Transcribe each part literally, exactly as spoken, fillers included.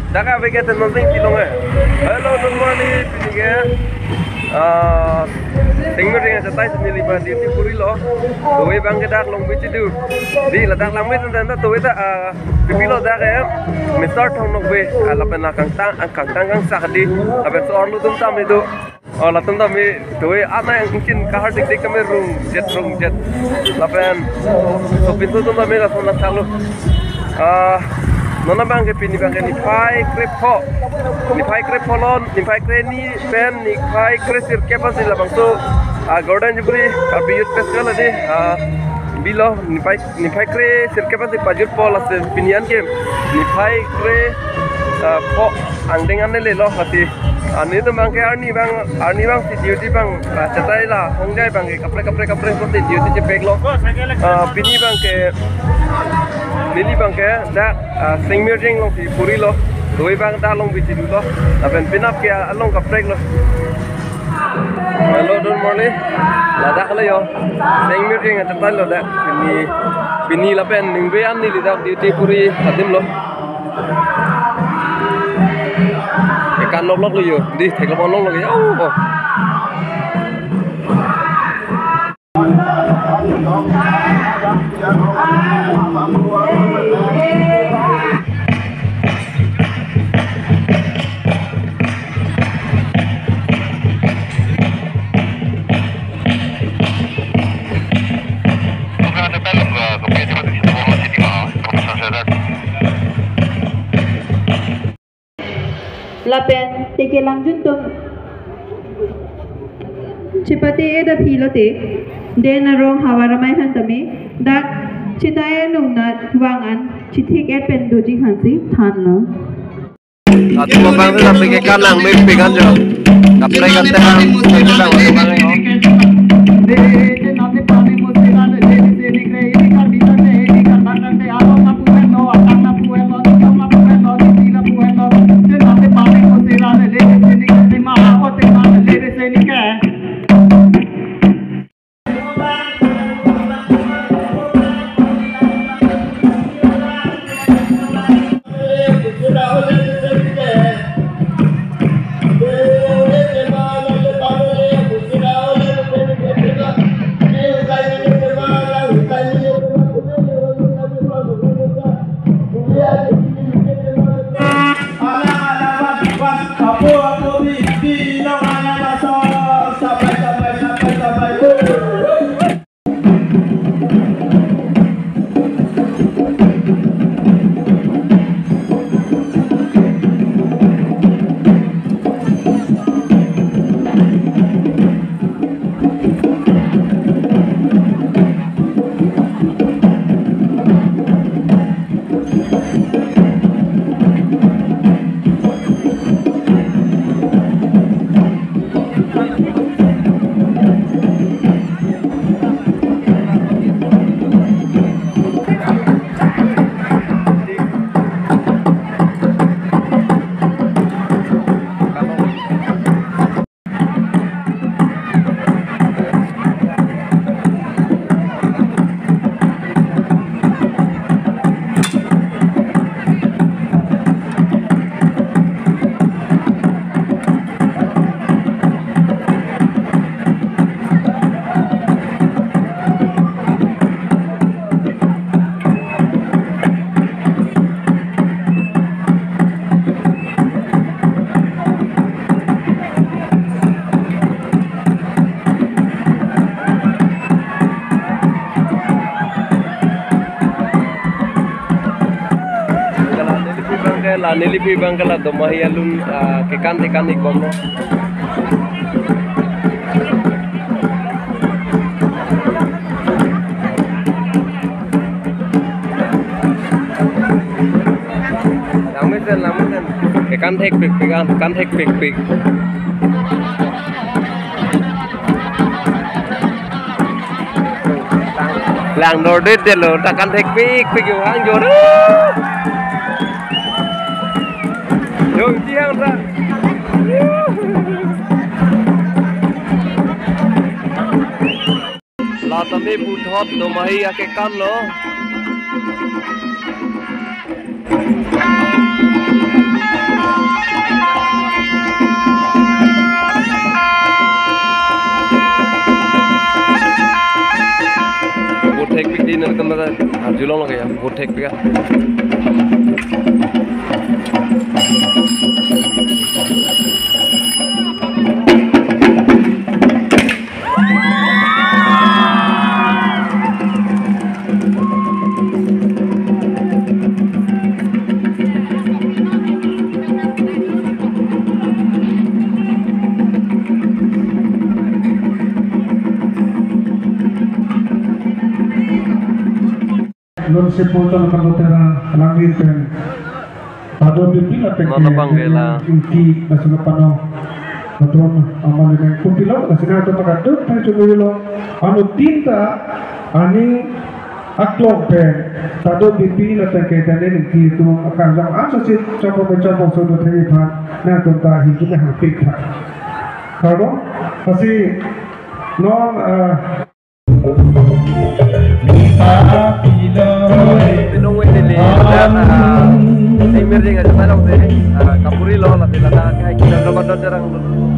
Dak ave ke tenong sing kilong eh. Hello, good morning, pini ke. Ah, Sengmirjeng achetai si neli abang duty puri lo. Doi abang ke dak Longbi chidu. Di ladak langme tanda tanda doi ta, ah, pipi lo dak eh. Mister Thong Nokbe, ah, lapen la kangtang, ah, kangtang kangsak di. Lapen so-arlo atum tame do. Oh, latum tame doi anai ingchin kahar dik dik tame rungjet rungjet. Lapen sopinso atum tame lason lathak lo. Ah, non abang ke pini abang ke niphai krepho. Niphai krepho lo, niphai krehini pen niphai kresirkep ansi labangso, ah, Golden Jubilee, ah, Karbi Youth Festival adi, ah, bilo niphai niphai kresirkep ansi pajutpo lasi pini an ke niphai kre, ah, pho angdeng an lelo lasi. Ah, netum abang ke arni abang, arni abang si duty abang, ah, chetai la hongjai abang ke kaprek kaprek kaprek pusi duty chepek lo. Ah, pini abang ke, neli abang ke dak, ah, Sengmirjeng along si puri lo. Doi abang dak Longbi chidu lo. Lapen penap ke along kaprek lo. Hello, good morning. Ladak le yo. Sengmirjeng achetai lo dak. Pini, pini lapen ningve an neli dak duty puri adim lo. Ekan lok lok lo yo. Di theklong lok lok yo. Oh. Lapen teke langjun atum chepate-et aphi lote, den arong havar amei aphan tame dak chetai anung nat vang an chethek-et pen doji aphansi thanlo. Latum abang ke tapi ke kanang mepik an jo. Kaprek kan teh, kaprek kan teh. La nelipi abang ke, la nelipi abang ke la Domahi alun, ah, kekan kekan ik bomlo. Langmesen, langmesen. Kekan thekpikpik an, kan thekpikpik. Lang nordet delo, ta kan thekpikpik yo hang jor. Yo, iti hang ta. La tame puthot Domahi akekan lo. Ini kan ada, ah, julong lagi ya, vote thek ya. Lun si pulton kan botera langit pen. Tado pipi la pen Non ke, abang ke la. Ingti na suna pano. Patron amal dengan kupilo na sina to pakat tu pen chumilo. Anu tinta ani aklok pen. Tado pipi la pen ke tane ingti tu akan jam ansa si chopo pe chopo so do thani phan. Na tonta hi tu na hapik phan. Kado? Pasi non, eh, Pinong wait neli, dan, ah, si Mirjing aja tadok si, ah, kapuri lo, lati lata kai kita dapat dot jarang.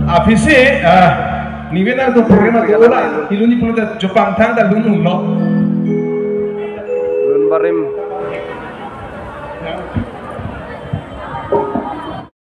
Aphi si, ah, ni benar tu program tu lah, iluni pun ta jopang thang ta lun lo. Lun barim.